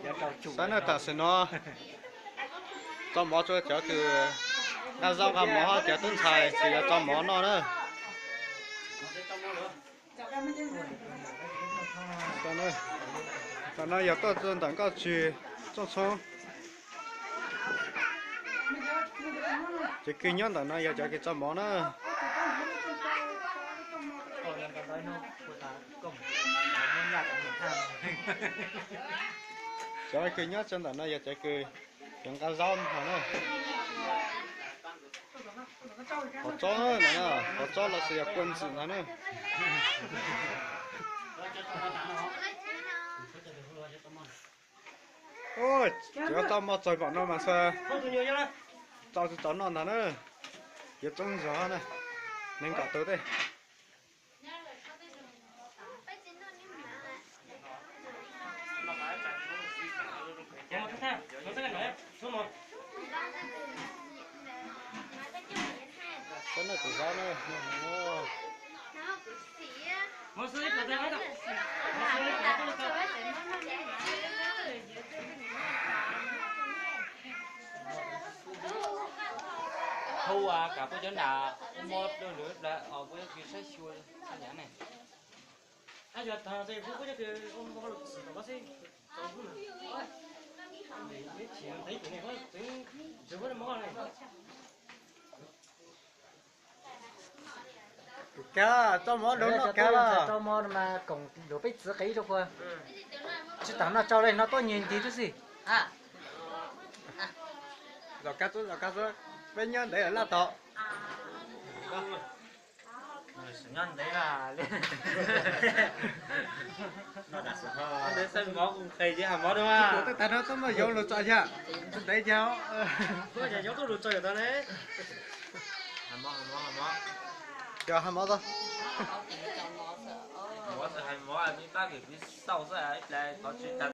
Saib na, tam sim no tso mov rau cov kws nqa zaub nqa mov, cov tub ntxhais tsis yog tso mov noj na. Tam no yog tuaj ntawm Nkauj Tswg Tsooj Txhoob. Cov kws nyob ntawm no yog cov kws tso mov na. Cov kws nyob tso ntawm no yog cov kws yuav nqa zaub ntag na. Qhov tsob, qhov tsob los sis yog kua ntxwm ntag na. Cov tso mov txaus npaum no mas txaus tsis txaus noj ntag na. Yuav tsoob zog na, nees nkaum tus tej. Saib na, tus zaub na. Hu kav puab cov nram ua mov rau lwm plaws os, puab cov kws saib xyuas xwb nyam ne. Tus kav, tso mov rau noj kav los. Tso mov mas koom luag peb txwv qev rau puag. Tsis tas noj tsau li no tuaj nyiag ntxiv tub xwb. Zaum kab xwb, zaum kab xwb, peb nyob ntev lawm laj tau. Nyob ntev na. Ntev xwb mov kuv nqhis ces has mov dua. Tsis pom tej tag no txhob muaj yoov lug tso yag, ntev yag. Yoov tuaj lug tso yam tau ne. Has mov, has mov, has mov. Yog has mov tau. Mov txawm hais mov me pab vim pib xauj xwb ib pliag tov tsis tag